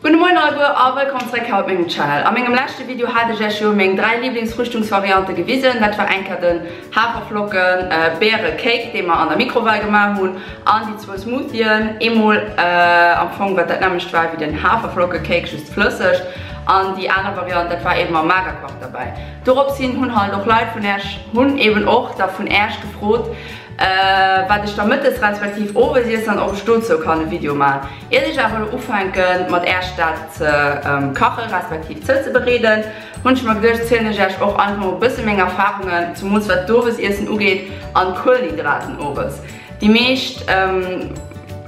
Gudde Moien alleguer a wëllkomm zréck hei op mengem Channel. A mengem leschte Video hat ech iech jo meng 3 Lieblingsfrühstungsvariante gewisen. Dat war eng Kéier den Haferflocken Beere Cake dee mer an der Mikrowell gemaach hunn an déi zwou Smoothien. Eemol am Fong wat dat nämmlecht war wéi den Haferflocke Cake just flësseg an déi aner Variant dat war eben mam Magerquark derbäi. Dorops hin hunn halt och Leit vun iech hunn eben och der vun iech gefrot wat ech da mëttes respektiv owes iessen an ob ech dozou kann e Video man. Iert ech awer elo ufänken mat Äerch dat ze kachen respektiv zouzebereeden, hunn ech mer geduecht zielen ech Äerch och einfach mol e bësse meng Erfahrungen, zumools wat d'Owesiessen ugeet an d'Kuelenhydraten owes. Déi meescht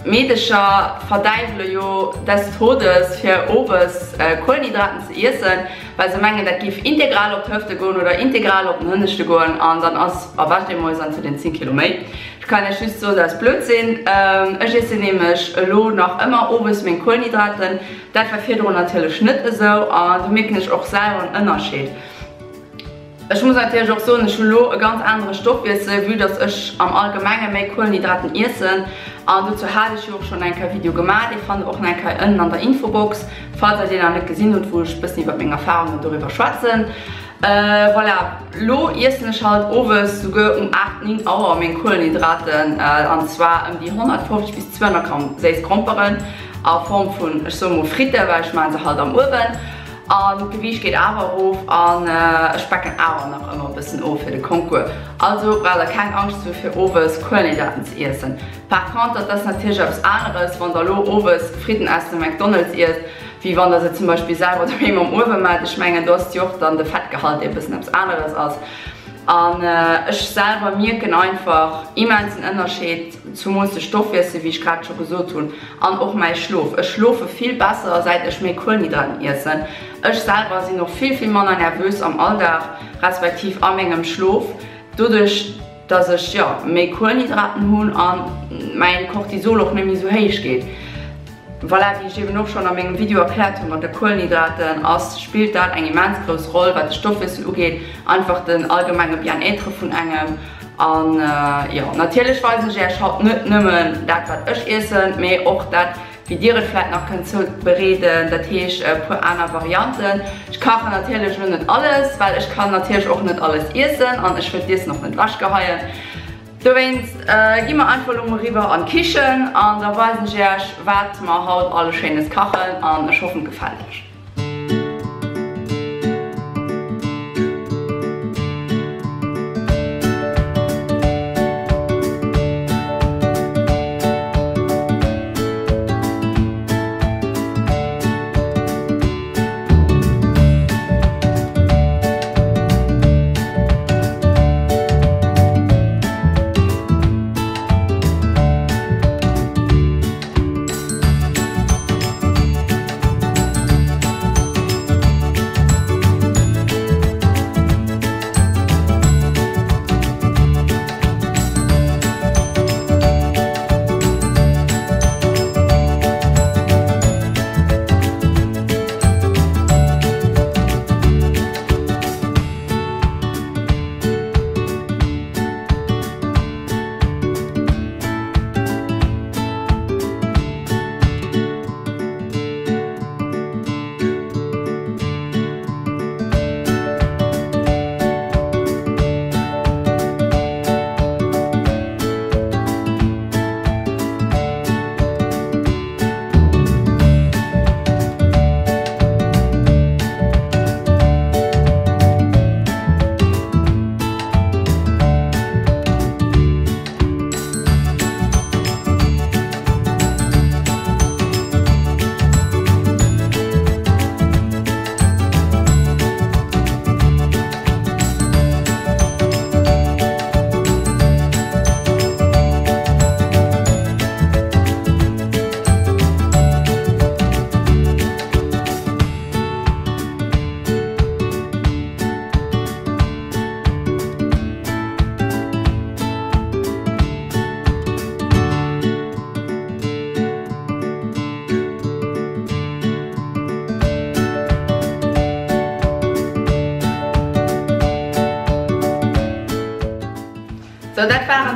Meedecher verdäiwele jo des Todes fir owes Kuelenhydraten ze iessen, well se mengen dat géif integral op d'Hëfte goen oder integral op den Hënneschte goen an dann ass erwächt ee moies an et huet een 10 Kilo méi. Ech kann iech just soen, dat ass Blödsinn. Ech iessen nämlech elo nach ëmmer owes meng Kuelenhydraten. Dat war virdrun natierlech net esou an do mierken ech och selwer en Ënnerscheed. Ech muss natierlech och soen, ech hu lo e ganz anere Stoffwiessel, vue dass ech am Allgemenge méi Kuelenhydraten iessen. An dozou hat ech jo och schonn eng Kéier Video gemaach, dee fannt der och nach eng Kéier ënnen an der Infobox, falls der deen nach net gesinn hutt, wou ech e bëssen iwwert meng Erfarungen doriwwer schwätzen. Voilà, lo iessen ech halt owes souguer um 8, 9 Auer meng Kuelenhydraten, an zwar ëm déi 150 bis 200 Gramm séiss Gromperen a Form vun, ech soe mol Fritten, well ech maachen se halt am Uewen. An d'Gewiicht geet awer erof an ech specken awer nach ëmmer e bëssen of fir de Concours. Also braucht der keng Angscht ze hu fir owes Kuelenhydraten ze iessen. Par contre, dat ass natierlech eppes aneres, wann der lo owes Fritten aus dem McDonald's iesst, wéi wann der se zum Beispill selwer doheem am Uewe maacht. Ech mengen do ass jo och dann de Fettgehalt dee e bëssen eppes aneres ass. An ech selwer mierken einfach immensen Ënnerscheed, zumools de Stoffwiessel, wéi ech grad scho gesot hunn, an och mäi Schlof. Ech schlofe vill besser säit ech méi Kuelenhydraten iessen. Ech selwer sinn och vill vill manner nervös am Alldag, respektiv a mengem Schlof, doduerch dass ech jo méi Kuelenhydraten hunn an mäin Cortisol och net méi sou héich geet. Voilà, wéi ech eben och schonn a mengem Video erkläert hunn mat de Kuelenhydraten ass, spillt dat eng immens grouss Roll wat de Stoffwiessel ugeet, einfach den allgemenge Bien-être vun engem. An jo, natierlech weisen ech Äech haut net nëmmen dat wat ech iessen, mee och dat wéi dir et vläit nach kënnt zoubereeden, dat heescht e puer aner Varianten. Ech kachen natierlech elo net alles, well ech kann natierlech och net alles iessen an ech wëll d'Iessen och net ewechgeheien. Dowéinst gi mer einfach elo mol riwwer an d'Kichen an da weisen ech iech wat mer haut alles schéines kachen an ech hoffen et gefält iech.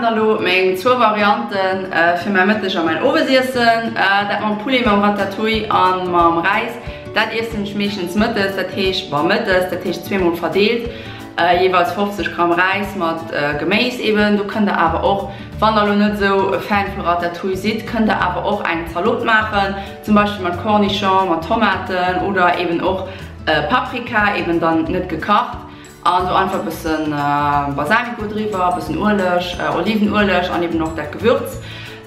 waren da lo meng zwou Varianten fir mäi Mëtteg a mäin Owesiessen. Dat mam Poulet, mam Ratatouille a mam Räis, dat iessen ech meeschtens mëttes, dat heescht, bon mëttes, dat heescht zweemol verdeelt, jeeweils 50 Gramm Räis mat Geméis eben. Do kënnt der awer och, wann der lo net esou e Fan vu Ratatouille sidd, kënnt der awer och eng Zalot maachen, zum Beispill mat Cornichon, mat Tomaten oder eben och Paprika, eben dann net gekacht. An do einfach e bëssen Balsamico driwwer, e bëssen Ueleg, Olivenueleg an eben och dat Gewürz.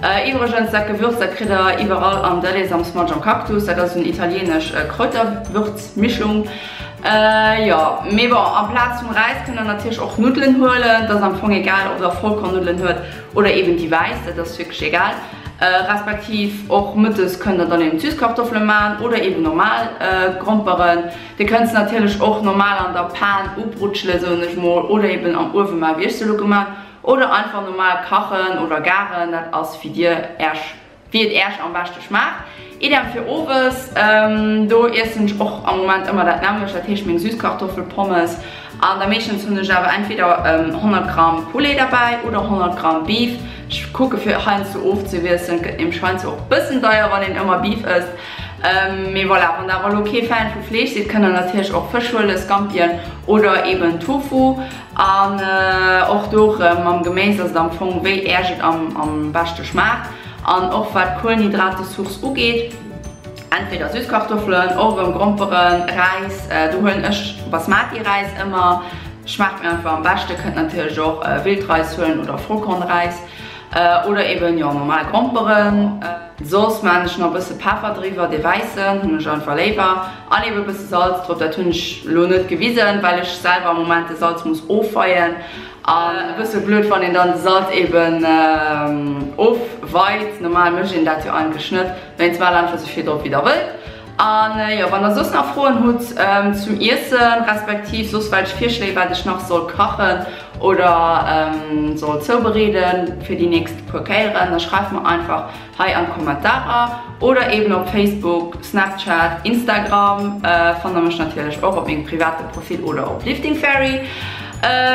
Iwwregens, dat Gewürz, dat kritt der iwwerall am Delhaize, am Smudge, am Cactus. Dat ass esou en italienesch Kräuterwürzmischung. Jo, mee bon, amplaz vum Räis kënnt der natierlech och Nuddelen huelen. Dat ass am Fong egal, ob der Vollkornnuddelen huet oder eben déi wäiss, dat ass wierklech egal. Respektiv och mëttes kënnt der dann eben Süßkartoffele maachen oder eben normal Gromperen. Dir kënnt se natierlech och normal an der Pan ubrutschelen, soen ech mol, oder eben am Uewe maachen, wéi ech se elo gemaach hunn, oder einfach normal kachen oder garen, dat ass wéi dir äerch, wéi et äerch am beschte schmaacht. Idem fir owes, do iessen ech och am Moment ëmmer dat nämmlecht, dat heescht meng Süßkartoffelpommes an da meeschtens hunn ech awer entweder 100 Gramm Poulet derbäi oder 100 Gramm Beef. Ech kucke fir heiansdo ofzewiesselen, et gëtt nämlech heiansdo och bëssen deier wann een ëmmer Beef ësst. Mee voilà, wann der awer elo kee Fan vu Fleesch sidd, kënnt der natierlech och Fësch huelen, Scampien oder eben Tofu. An och do erëm mam Geméis ass et am Fong wéi äerch et am beschte schmaacht. An och wat d'Kuelenhydratesource ugeet, entweder Süßkartoffelen, och erëm Gromperen, Räis, do huelen ech Basmati-Räis ëmmer, schmaacht mir einfach am beschte. Kënnt natierlech och Wildreis huelen oder Vollkornreis oder eben jo normal Gromperen. Soss maan ech nach bësse Peffer driwwer, dee wäissen hun ech einfach léiwer, an eben e bësse Salz drop. Dat hun ech lo net gewisen, well ech selwer am Moment de Salz muss ofweien, an e bësse blöd wann een dann de Salz eben ofweit. Normal mécht een dat jo eigentlech net, wéinst maacht einfach sou vill drop wéi der wëllt. An jo, wann der soss nach Froen hutt zum Iessen, respektiv soss welch Virschléi wat ech nach soll kachen oder soll zoubereeden fir déi nächst puer Kéieren, da schreift mer einfach hei an d'Kommentarer oder eben op Facebook, Snapchat, Instagram fannt der mech natierlech och op mengem private Profil oder op Lifting Fairy.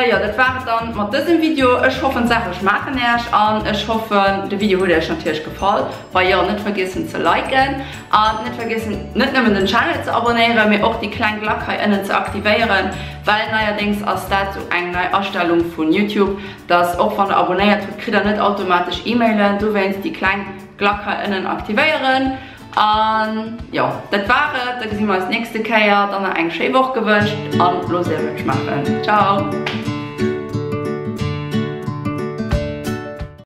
Jo, dat war et dann mat dësem Video. Ech hoffen d'Saache schmaachen äerch an ech hoffen de Video huet äerch natierlech gefall. Wa jo, net vergiessen ze liken an net vergiessen net nëmmen den Channel ze abonnéieren, mee och déi kleng Glack hei ënnen ze aktivéieren, well neierdéngs ass dat sou eng nei Astellung vun Youtube, dass och wann der abonnéiert hutt, kritt der net automatesch E-Mailen, dowéinst déi kleng Glack hei ënnen aktivéieren. An jo, dat war et, da gesi mer eis nächste Kéier, dann nach eng schéi Woch gewënscht an loosst iech et schmaachen. Ciao!